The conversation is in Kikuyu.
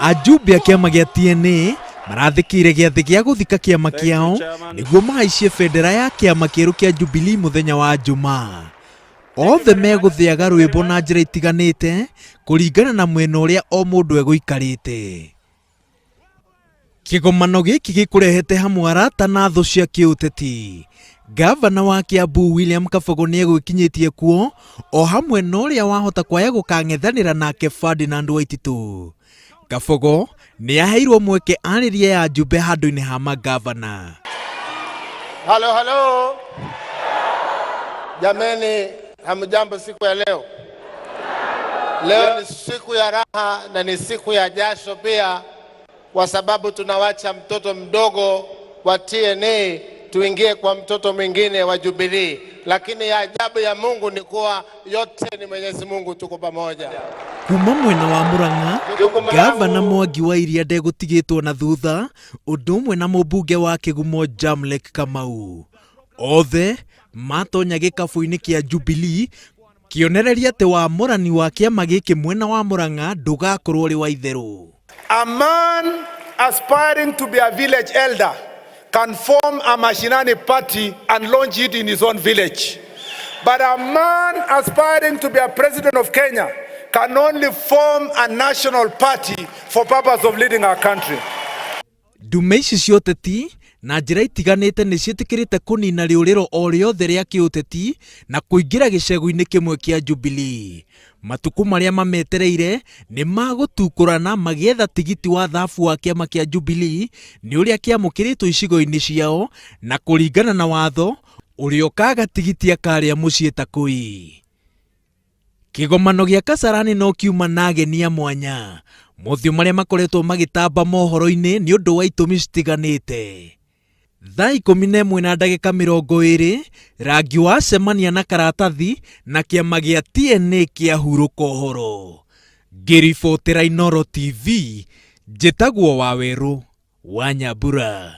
Ajumbe a kĩama gĩa TNA marathĩkĩire gĩathĩ gĩa gũthika kĩama kĩao nĩguo mahaicie bendera ya kĩama kĩerũ kĩa Jubilee mũthenya wa Jumaa. Othe megũthĩaga rwĩmbo na njĩra itiganĩte kũringana na mwena ũrĩa o mũndũ egũikarĩte. Kĩgomano gĩkĩ gĩkũrehete hamwe arata na thũ cia kĩũteti. Ngavana wa Kiambu William Kabogo nĩ egwĩkinyĩtie kuo o hamwe na ũrĩa wahota kwaya gũkang'ethanĩra nake Ferdinand Waititu. Kabogo nĩ aheirwo mweke arĩrie ya njumbe handũ-inĩ ha mangavana. Halo, halo. Jameni, hamjambo siku ya leo. Leo ni siku ya raha na ni siku ya jasho pia, kwa sababu tunawacha mtoto mdogo wa TNA tuingie kwa mtoto mwingine wa Jubilee. Lakini ya ajabu ya Mungu ni kuwa yote ni Mwenyezi Mungu, tuko pamoja. Kuma mwena wa Murang'a, Gavana Mwangi wa Iria ndegũtigĩtwo na thutha, ũndũ ũmwe na mũmbunge wa Kĩgumo Jamlek Kamau. Othe matonya gĩkabũ-inĩ kĩa Jubilee kĩonereria atĩ wamũrani wa kĩama gĩkĩ mwena wa Murang'a ndũgakorwo ũrĩ wa itherũ. A man aspiring to be a village elder can form a Mashinani party and launch it in his own village. But a man aspiring to be a president of Kenya can only form a national party for purpose of leading our country. Ndume ici cia ũteti na njĩra itiganĩte nĩ ciĩtĩkĩrĩte kũnina rĩũrĩro o rĩothe rĩa kĩũteti na kũingĩra gĩcegũ-inĩ kĩmwe kĩa Jubilee. Matukũ marĩa mametereire nĩ magũtukũrana magĩetha tigiti wa thabu wa kĩama kĩa Jubilee nĩ ũrĩa kĩamũkĩrĩtwo icigo-inĩ ciao na kũringana na watho ũrĩa ũkaga tigiti akarĩa mũciĩ ta kũi. Kĩgomano gĩa Kasarani no kiuma na ageni a mwanya, mothiũ marĩa makoretwo magĩtamba mohoro-inĩ nĩ ũndũ wa itũmi citiganĩte. Thaa 11 na ndagĩka 20, rangi wa cemania na karatathi na kĩama gĩa TNA kĩahurũka ũhoro. Ngĩribotera Inooro TV, njĩtagwo Wawerũ wa Nyambura.